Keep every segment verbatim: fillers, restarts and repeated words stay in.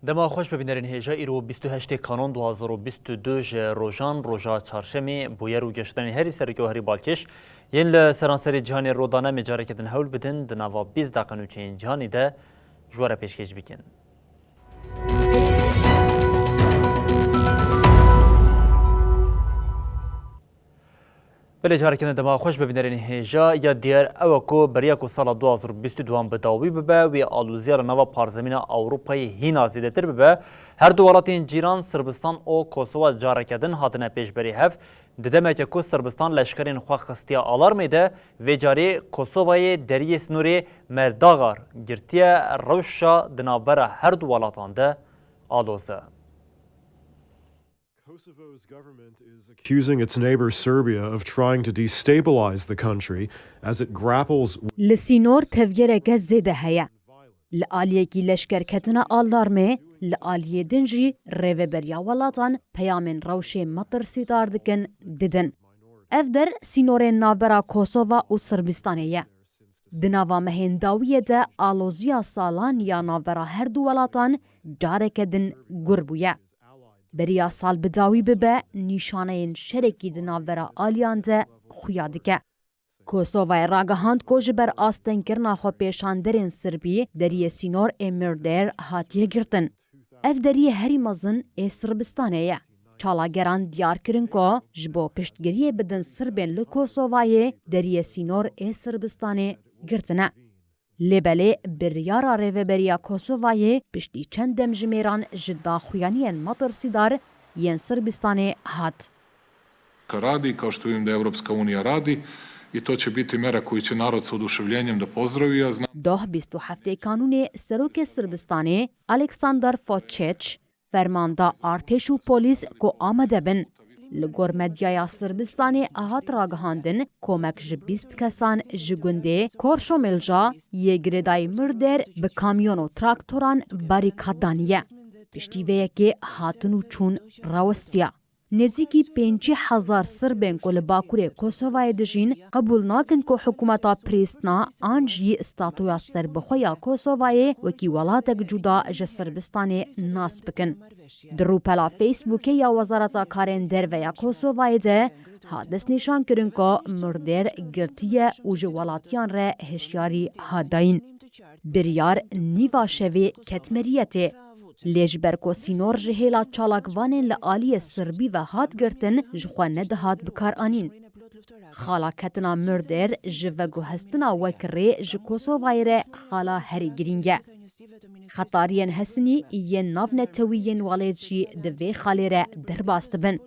Dema xweş be bînerên hêja, îro bîst û heştê Kanon du hazar û bîst û du ji rojan, roja çarşemê, bûyer û geşedanên herî sereke û herî balkêş yên li seranserê cîhanê rûdane, me careke din hewl bidin di nava bîst deqa nûçeyên cîhanê de ji we re pêşkêş bikin. Belê, careke din dema xweş be bînerên hêja. Ya diyar ew e ku beriya ku sala du hazar û bîst û duan bi dawî bibe, wê aloziya li nava parzemîna Ewropayê hîna zêdetir bibe. Her du welatên cîran Sirbistan û Kosova careke din hatine pêşberî hev. Di demeke ku Sirbistan leşkerên xwe xistiye alarmê de, vê carê Kosovayê deriyê sînorê Merdagar girtiye, rewşa di navbera her du welatan de aloz e. Kosovo's government is accusing its neighbor Serbia of trying to destabilize the country as it grapples with Li sînor tevgereke zêde heye. Li aliyekî leşkerketina alarmê, li aliyê din jî rêveberiya welatan peyamên rewşê metirsîdar dikin, didin. Ev der sînorên navbera Kosova û Sirbistanê ye. Di nava mehên dawiyê de aloziya salan ya navbera her du welatan careke din gur bûye. Beriya sal bi dawî bibe, nîşaneyên şerekî di navbera aliyan de xuya dike. Kosovayê ragihand ku ji ber astengkirina xwepêşanderên Sirbî deriyê sînor ê Murder hatiye girtin. Ev deriyê herî mezin ê Sirbistanê ye. Çalageran diyar kirin ku ji bo piştgiriyê bidin Sirbên li Kosovayê deriyê sînor ê Sirbistanê girtine. Lê belê biryara Rêveberiya Kosovayê piştî çend demjimêran ji daxuyaniyên metirsîdar yên Sirbistanê hat. Radi, kao što vidim da Evropska unija radi, i to će biti mera koju će narod sa oduševljenjem da pozdravi. Ja znam Doh bîst û heftê Kanûnê serokê Sirbistanê Aleksandar Vučić ferman da artêş û polîs ku amade bin. Li gor medyaya Sirbistanê hat ragihandin, komek ji bîst kesan ji gundê Korşomilja yê girêdayî Murder bi kamyon û traktoran barîkad daniye. Piştî vê yekê hatin û çûn rawestiya. Nêzîkî pêncî hezar Sirbên ku li Bakurê Kosovayê dijîn, qebûl nakin ku hikûmeta Prîstna an jî statuya serbixwe ya Kosovayê wekî welatek cuda ji Sirbistanê nas bikin. Di rûpela Facebookê ya Wezareta Karên Derve ya Kosovayê de hat destnîşankirin ku Murder girtiye û ji welatiyan re hişyarî hat dayîn. Biryar nîva şevê ket meriyetê. Lê ji ber ku sînor ji hêla çalakvanên li aliyê Sirbî ve hat girtin, ji xwe nedihat bikaranîn. Xala ketina Murder ji veguhestina wek rê ji Kosovayê re xala herî girîng e. Xetariyên hesinî yên navnetewî yên welêt jî di vê xalê re derbas dibin.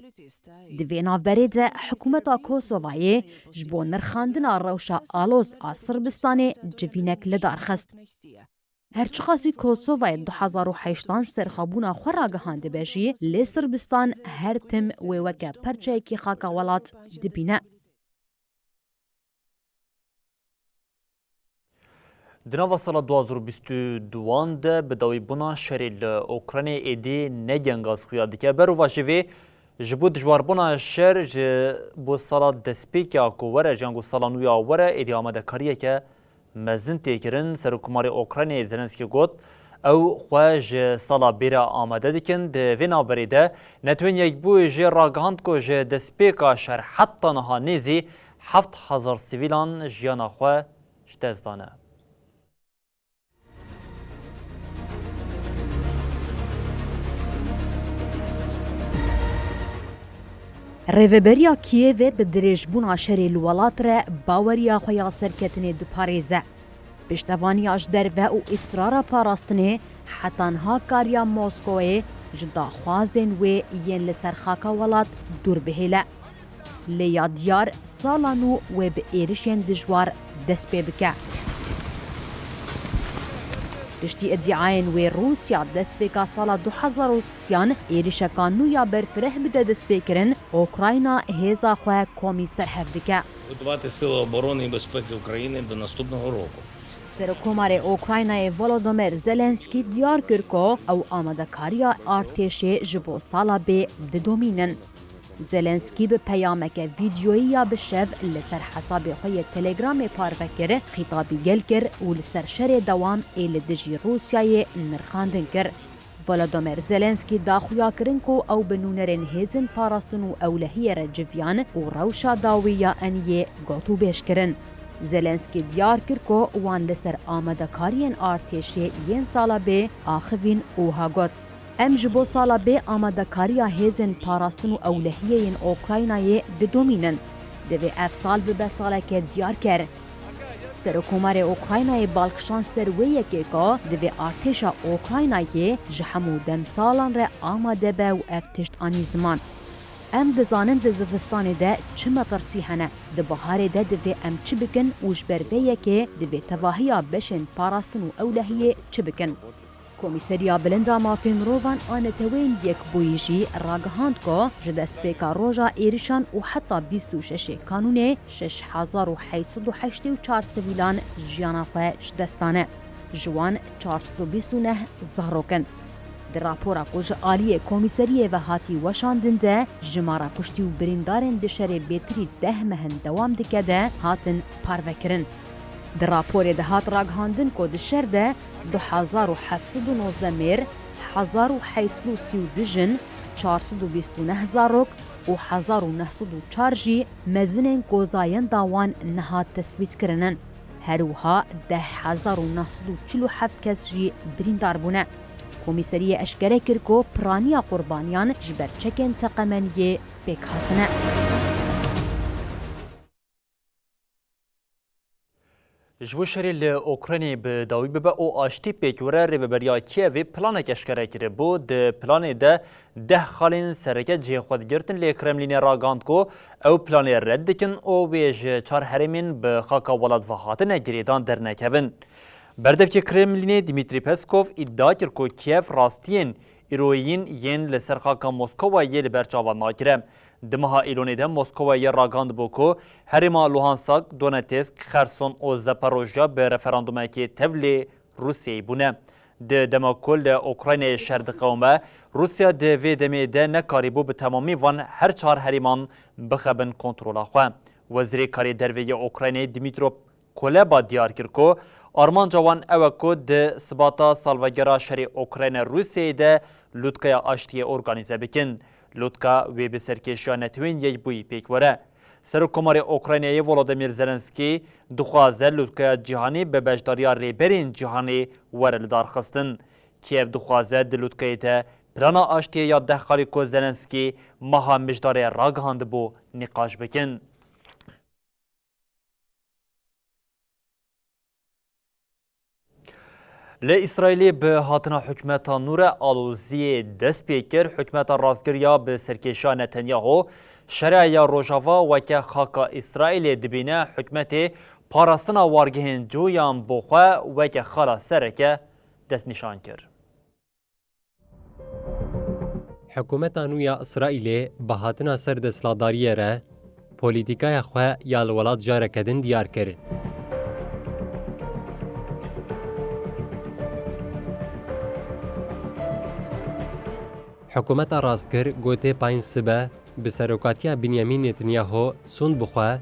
Di vê navberê de hikûmeta Kosovayê ji bo nirxandina rewşa aloz a Sirbistanê civînek li dar xist. Her çiqasî Kosovayê du hezar û heştan serxwebûna xwe ragihandibe jî, lê Sirbistan her tim wê weke perçeyekî xaka welat dibîne. Di nava sala du hazar û bîst û duan de bi dawîbûna şerê li Ukraynê êdî ne gengaz xuya dike. Berovajî vê, ji bo dijwarbûna şer ji bo sala destpêkê ya ku were, ji yan ku sala nû ya were, êdî amadekariyeke mezin tê kirin. Serokkomarê Ukraynayê Zelenskî got, ew xwe ji sala bêre amade dikin. Di vê navberê de Netewên Yekbûyî jê ragihand ku ji destpêka şer heta niha nêzî heft hezar sivîlan jiyana xwe ji dest dane. Rêveberiya Kîevê bi dirêjbûna şerê li welat re baweriya xwe ya serketinê diparêze. Piştevaniya ji derve û îsrara parastinê heta niha kariya Moskowayê ji daxwazên wê yên li ser xaka welat dûr bihêle. Lê ya diyar sala nû wê bi êrişên dijwar dest pê bike. Piştî îdiayên wê Rûsya destpêka sala du hezar û sîyan êrişeka nû ya berfireh bide destpêkirin, Ukrayna hêza xwe komî ser hev dike. Готувати Сили оборони і безпеки України до наступного року. Serokkomarê Ukraynayê Volodymyr Zelenskî diyar kir ku ew amadekariya artêşê ji bo sala bê didomînin. Zelenskî bi peyameke vîdyoyî ya bi şev li ser hesabê xwe yê Telegramê parve kir, xîtabî gel kir û li ser şerê dewam ê li dijî Rûsyayê nirxandin kir. Volodymyr Zelensky da xuya kirin ku ew bi nûnerên hêzên parastin û ewlehiyê re civiyan û rewşa dawî ya eniyê gotûbêj kirin. Zelensky diyar kir ku wan li ser amadekariyên artêşê yên sala bê axivîn û ha got, Em ji bo sala bê amadekariya hêzên parastin û ewlehiyê yên Ukraynayê didomînin. Divê ev sal bibe saleke diyarker. Serokkomarê Ukraynayê bal kişand ser wê yekê ku divê artêşa Ukraynayê ji hemû demsalan re amade be û ev tişt anî ziman. Em dizanin di zivistanê de çi metirsî hene, di biharê de divê em çi bikin û ji ber vê yekê divê tevahiya beşên parastin û ewlehiyê çi bikin. Komîseriya Bilind a Mafên Mirovan a Neteweyên Yekbûyî jî ragihand ku ji destpêka roja êrişan û heta bîst û şeş Kanûnê şeş hezar û heyt sed û heştê û çar sivîlan jiyana xwe ji dest dane. Ji wan çar sed û bîst û neh zarok in. Di rapora ku ji aliyê komîseriyê ve hatî weşandin de, jimara kuştî û birîndarên di şerê bêtirî deh mehin dewam dike de hatin parvekirin. Di raporê de hat ragihandin ku di şer de du hezar û heft sed û nozdeh mêr, hezar û heyt sed û sî û du jin, çar sed û bîst û neh zarok û hezar û neh sed û çar jî mezinên ku zayenda wan nehat tesbîtkirin in. Her wiha deh hezar û neh sed û çil û heft kes jî birîndar bûne. Komîseriyê eşkere kir ku piraniya qurbaniyan ji ber çekên teqemeniyê pêk hatine. Ji bo şerê li Ukraynayê bi dawî bibe û aştî pêk were, Rêveberiya Kîevê planek eşkere kiribû. Di planê de deh xalên sereke cihê xwe digirtin, lê Kremlînê ragihand ku ew planê red dikin û wê ji çar herêmên bi xaka welat ve hatine girêdan dernekevin. Berdevkê Kremlînê Dmîtrî Peskov îdia kir ku Kîev rastiyên îroyîn yên li ser xaka Moskowayê li ber çavan nagire. Di meha Îlonê de Moskowayê ragihandibû ku herêma Luhansk, Donetsk, Xerson û Zaporojya bi referandumekê tevlî Rûsyayê bûne. Di dema ku li Ukraynayê şer diqewime, Rûsya di vê demê de nekarîbû bi temamî van her çar herêman bixe bin kontrola xwe. Wezîrê Karê Derve yê Ukraynayê Dmytro Kuleba diyar kir ku armanca wan ew e ku di sibata salvegera şerê Ukrayna-Rûsyayê de lûtkeya aştiyê organîze bikin. Lûtka wê bi serkêşiya Netewên Yekbûyî pêk were. Serokkomarê Ukraynayê Volodymyr Zelensky dixwaze lûtkeya cîhanî bi beşdariya rêberên cîhanê were lidarxistin. Kiev dixwaze di lûtkeyê de plana aştiyê ya deh xalî ku Zelensky meha Mijdarê ragihandibû nîqaş bikin. Li Îsraîlê bi hatina hikûmeta nû re aloziyê dest pê kir. Hikûmeta rastgir ya bi serkêşiya Netanyahu şerê ya Rojava weke xaka Îsraîlê dibîne. Hikûmetê parastina wargehên cûyan bo xwe weke xala sereke destnîşan kir. Hikûmeta nû ya Îsraîlê bi hatina ser desthilatdariyê re polîtîkaya xwe ya li welat careke din diyar kir. Hikûmeta rastgir gotê payîn sibe bi serokatiya Binyamîn Netanyahu sûnd bi xwe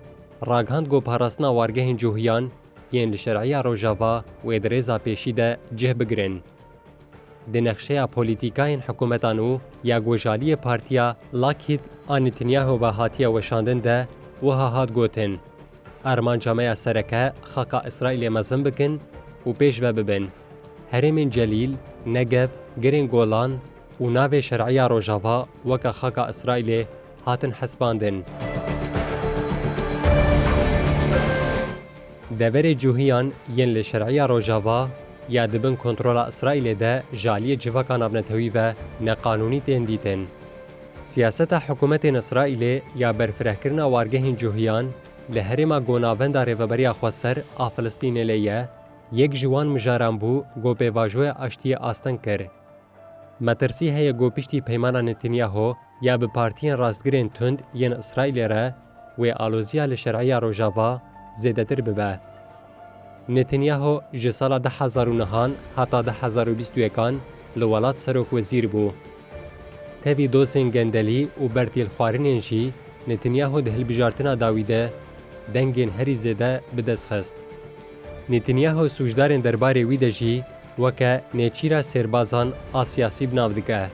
ragihand ku parastina wargehên cohiyan yên li şer'iya Rojava wê di rêza pêşî de cih bigirin. Di nexşeya polîtîkayên hikûmeta nû ya gojaliyê partiya Lakhîd a Netanyahu ve hatiye weşandin de wiha hat gotin, Armanca me ya sereke xaka Îsraîlê mezin bikin û pêş ve bibin. Herêmên Celîl, Negev, Girên Golan û navê şer'iya Rojava weke xaka Îsraîlê hatin hesibandin. Deverê cûhiyan yên li şer'iya Rojava ya di bin kontrola Îsraîlê de ji aliyê civaka navnetewî ve neqanûnî tên dîtin. Siyaseta hikûmetên Îsraîlê ya berfirehkirina wargehên cûhiyan li herêma ku navenda Rêveberiya Xweser a Filistînê lê ye, yek ji wan mijaran bû ku pêvajoya aştiyê asteng kir. Metirsî heye ku piştî peymana Netanyahu ya bi partiyên rastgirên tund yên Îsraîlê re wê aloziya li şer'iya Rojava zêdetir bibe. Netanyahu ji sala du hezar û nehan heta du hezar û bîst û yekan li welat serokwezîr bû. Tevî dozên gendelî û bertîlxwarinên jî Netanyahu di hilbijartina dawî de dengên herî zêde bi dest xist. Netanyahu sûcdarên derbarê wî de jî weke nêçîra sêrbazan a siyasî bi nav dike.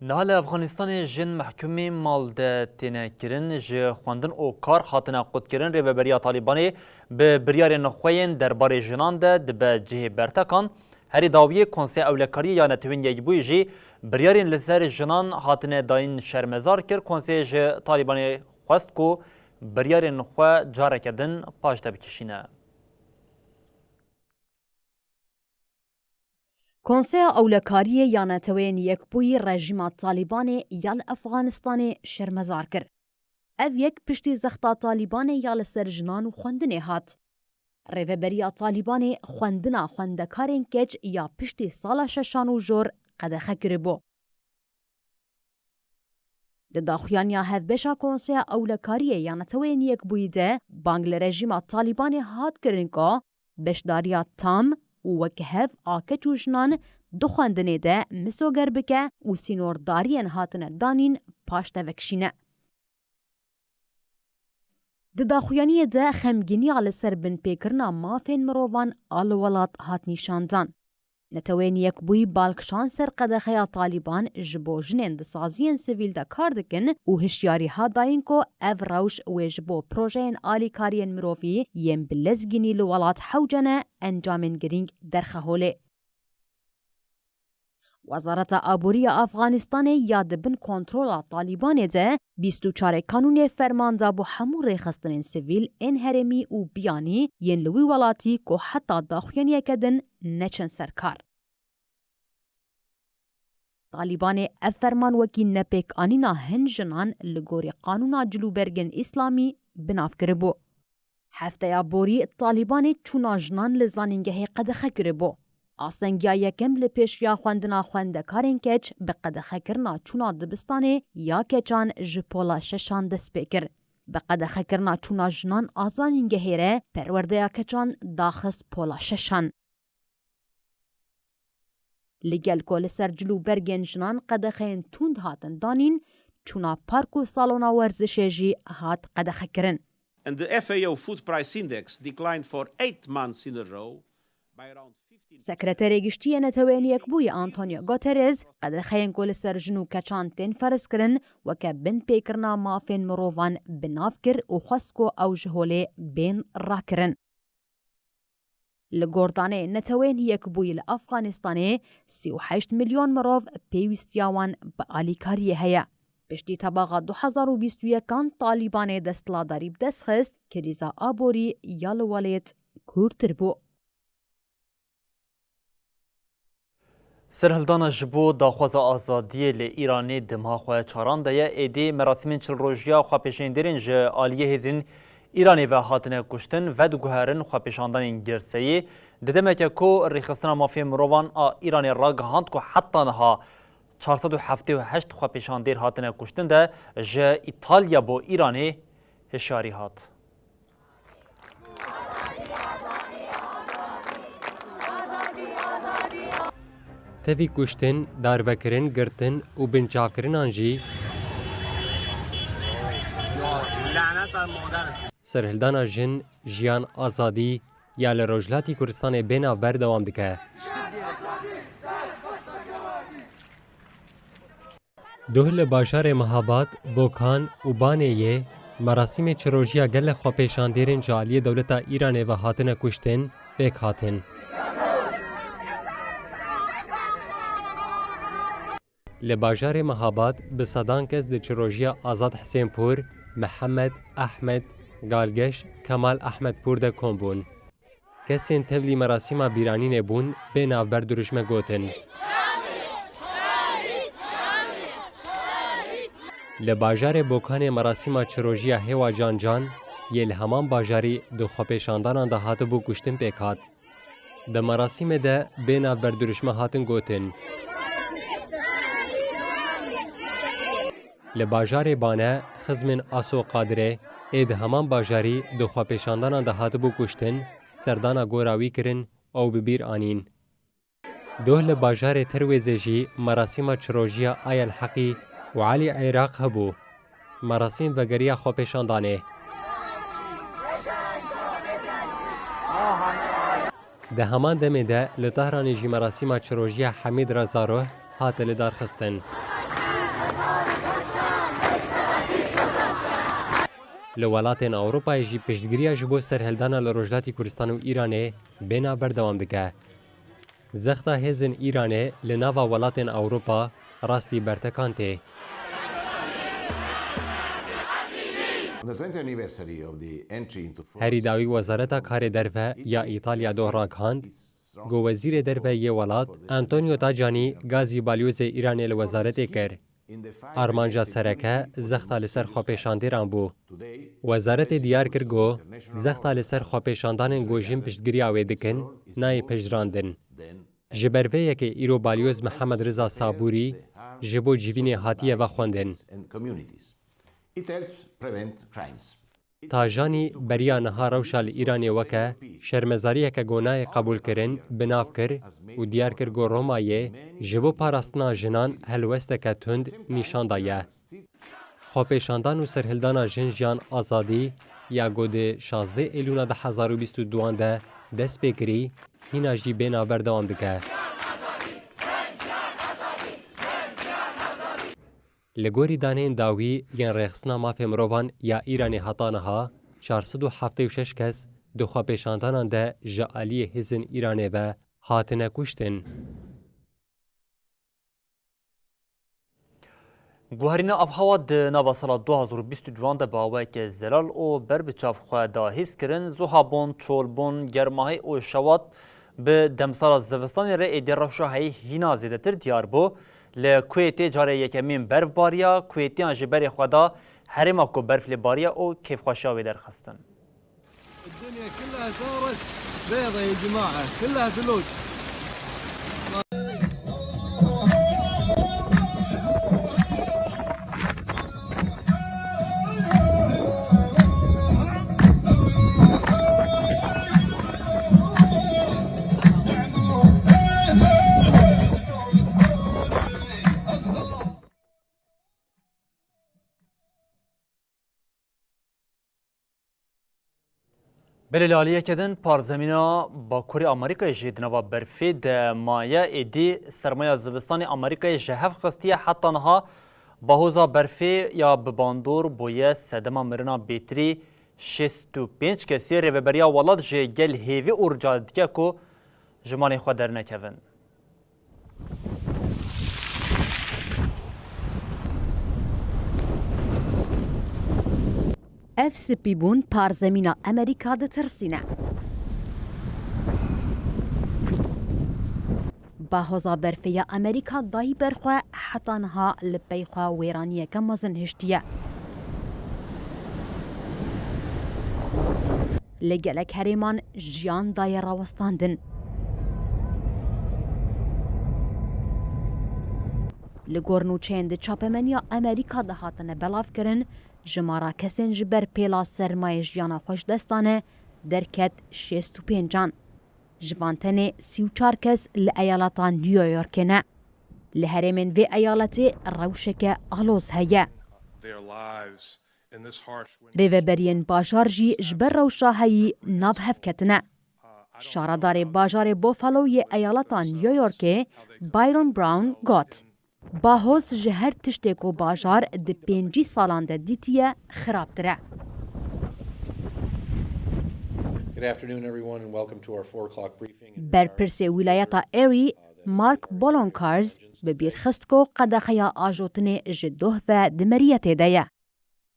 Niha li Efxanistanê jin mehkumî mal de têne kirin, ji xwendin û kar hatine qutkirin. Rêveberiya Talîbanê bi biryarên xwe yên derbarê jinan de dibe cihê bertekan. Herî dawiyê Konseya Ewlekariyê ya Netewên Yekbûyî jî biryarên li ser jinan hatine dayîn şermezar kir. Konseyê ji Talîbanê xwest ku biryarên xwe careke din paş de bikişîne. Konseya Ewlekariyê ya Neteweyên Yekbûyî rejîma Talîbanê ya li Efxanistanê şermezar kir. Ev yek piştî zexta Talîbanê ya li ser jinan û xwendinê hat. Rêveberiya Talîbanê xwendina xwendekarên keç ya piştî sala şeşan û jor qedexe kiribû. Di daxuyaniya hevbeşa Konseya Ewlekariyê ya Neteweyên Yekbûyî de bang li rejîma Talîbanê hat kirin ku beşdariya tam û wekhev a keç û jinan di xwendinê de misoger bike û sînordariyên hatine danîn paş de vekişîne. Di daxuyaniyê de xemgîniya li ser binpêkirina mafên mirovan a li welat hat nîşandan. Neteweyên Yekbûyî bal kişand ser qedexeya Talîban ji bo jinên di saziyên sivîl de kar dikin û hişyarî hat dayîn ku ev rewş wê ji bo projeyên alîkariyên mirovî yên bi lezgînî li welat hewce ne encamên girîng derxe holê. Wezareta Aborî ya Afganistanê ya di bin kontrola Talîbanê de bîst û çarê kanûnê ferman da bo hemû rêxistinên sivîl ên herêmî û biyanî yên li wî welatî ku heta daxuyaniyeke din neçin ser kar. Talîbanê ev ferman wekî nepêkanîna hin jinan li gorî qanûna cilûbergên îslamî bi nav kiribû. Hefteya borî Talîbanê çûna jinan li zanîngehê qedexe kiribû. Astengiya yekem li pêşiya xwendina xwendekarên keç bi qedexekirina çûna dibistanê ya keçan ji pola şeşan dest pê kir. Bi qedexekirina çûna jinan a zanîngehê re perwerdeya keçan daxist pola şeşan. Li gel ku li ser cil û bergên jinan qedexeyên tund hatin danîn, çûna park û salona werzişê jî hat qedexekirin. And the F A O food price index declined for eight months in a row by around fifteen. Sekreterê Giştî yê Neteweyên Yekbûyî Antonio Guterres qedexeyên ku li ser jin û keçan tên ferzkirin weke binpêkirina mafên mirovan bi nav kir û xwest ku ew ji holê bên rakirin. Li gordanê Neteweyên Yekbûyî li Afganistanê sî û heşt milyon mirov pêwîstiya wan bi alîkariyê heye. Piştî tebaxa du hezar û bîst û yekan Talîbanê desthilatdarî bi dest xist, krîza aborî ya li welêt kûrtir bû. Serhildana ji bo daxwaza azadiyê li Îranê di meha xwe çaran de ye. Êdî merasîmên çil rojiya xwepêşandêrên ji aliyê hêzên Îranê ve hatine kuştin, vediguherin xwepêşandanên girseyî. Di demeke ku Rêxistina Mafê Mirovan a Îranê ragihand ku heta niha çar sed û heftê û heşt xwepêşandêr hatine kuştin de ji Îtalya bo Îranê hişyarî hat. Tevî kuştin, darvekirin, girtin û binçavkirinan jî, Serhildana Jin, Jiyan, Azadî ya li Rojhilatî Kurdistanê bê navber dewam dike. Duh li bajarê Mehabad, Bokan û Banê yê merasîmê çirojiya gelek xwepêşandêrên ji aliyê dewleta Îranê ve hatine kuştin, pêk hatin. Li bajarê Mehabad bi sedan kes di çirojiya Azad Hisênpûr, Mihemed, Ehmed, Galgeş, Kemal Ehmedpûr de kom bûn. Kesên tevlî merasîma bîranînê bûn, bê navber dirûşme gotin. Li bajarê Bokanê merasîma çirojiya Hêwa Cancan yê li heman bajarî di xwepêşandanan de hatibû kuştin pêk hat. Di merasîmê de bê navber dirûşme hatin gotin. Li bajarê Bane, xizmên Aso Qadirê ê di heman bajarî di xwepêşandanan de hatibû kuştin, serdana gora wî kirin û bi bîr anîn. Doh li bajarê Terwêzê jî merasîma çirojiya Ayel Heqî û Elî Iraq hebû. Merasîm vegeriya xwepêşandanê. Di heman demê de li Tehranê jî merasîma çirojiya Hemîd Rezaruh hate lidarxistin. Li welatên Ewropayê jî piştgiriya ji bo serhildana li Rojhilatî Kurdistan û Îranê bêna berdewam dike. Zexta hêzên Îranê li nava welatên Ewropa rastî bertekan tê. On the twentieth anniversary of the entry into force Herî dawî Wezareta Karê Derve ya Îtalya doh ragihand, ku Wezîrê Derve yê welat Antonio Tajani gazî balyozê Îranê li wezaretê kir. Armanca sereke zexta li ser xwepêşanderan bû. Wezaretê diyar kir ku zexta li ser xwepêşandanên ku jin piştgiriya wê dikin, nayê pejirandin. Ji ber vê yekê îro balyoz Mihemed Riza Sabûrî ji bo civînê hatiye vexwendin. It helps prevent crimes. Tajanî beriya niha rewşa li Îranê weke şermezariyeke ku nayê qebûlkirin bi nav kir û diyar kir ku Romayê ji bo parastina jinan helwesteke tund nîşan daye. Xwepêşandan û serhildana Jin Jiyan Azadî ya ku di şazdeh Êlûna du hezar û bîst û duan de dest pê kirî, hîna jî bêna berdewam dike. Li gorî daneyên dawî yên Rêxistina Mafê Mirovan ya Îranê heta niha çar sed û heftê û şeş kes di xwepêşandanan de ji aliyê hêzên Îranê ve hatine kuştin. Guherîna avhewa di nava sala du hazar û bîst û duan de bi awayeke zelal û ber bi çav xwe da hîs kirin. Zuhabûn, çolbûn, germahî û şewat bi demsala zivistanê re êdî rewşa heyî hîna zêdetir diyar bû. Li Kuwêtê carê yekemîn berf bariya. Kuwêtiyan ji berê xwe da herêma ku berf lê bariya û kêfxweşiya wê derxistin. الدنيا كلها صارت بيضة يا جماعة، كلها ثلوج. Belê li aliyeke din parzemîna Bakurê Amerîkayê jî di nava berfê de maye. Êdî sermaya zivistanê Amerîkayê ji hev xistiye. Heta niha bahoza berfê ya bi bandor bûye sedema mirina bêtirî şêst û pênc kesî. Rêveberiya welat ji gel hêvî û rica dike ku ji malên xwe dernekevin. Ev spîbûn parzemîna Amerîka ditirsîne. Bahoza berfê ya Amerîka dayî ber xwe, heta niha li pey xwe wêraniyeke mezin hiştiye. Li gelek herêman jiyan daye rawestandin. Li gor nûçeyên di çapemeniya Amerîka de hatine belavkirin, jimara kesên ji ber pêla sermayê jiyana xwe ji dest dane derket şêst û pêncan. Ji van tenê sî û çar kes li eyaleta New Yorkê ne. Li herêmên vê eyaletê rewşeke aloz heye. Their lives in this harsh winter. Rêveberiyên bajar jî ji ber rewşa heyî nav hev ketine. Şaredarê bajarê Buffalo yê eyaleta New Yorkê, Byron Brown, got, Bahoz ji her tiştê ku bajar di pêncî salan de dîtiye, xirabtir e. Good afternoon, everyone, and welcome to our four o'clock briefing in New York. Berpirsê wîlayeta Erie, Mark Bolonkars, bi bîr xist ku qedexeya ajotinê ji doh ve di meriyetê de ye.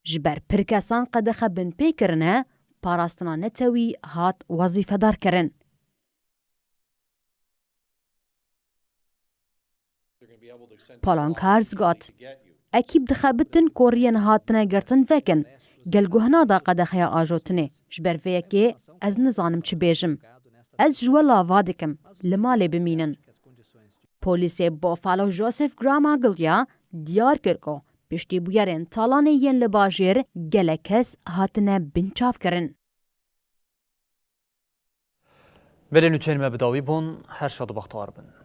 Ji ber pir kesan qedexe binpê kirine, parastina netewî hat wezîfedar kirin. Polonkars got, Ekîb dixebitin ku riyên hatine girtin vekin. Gel guhna da qedexeya ajotinê. Ji ber vê yekê ez nizanim çi bêjim. Ez ji we lava dikim, li malê bimînin. Polîsê Buffalo Joseph Gramaglia diyar kir ku piştî bûyerên talanê yên li bajêr gelek kes hatine binçavkirin. Belê nûçeyên me bi dawî bûn, her şad û bextewar bin.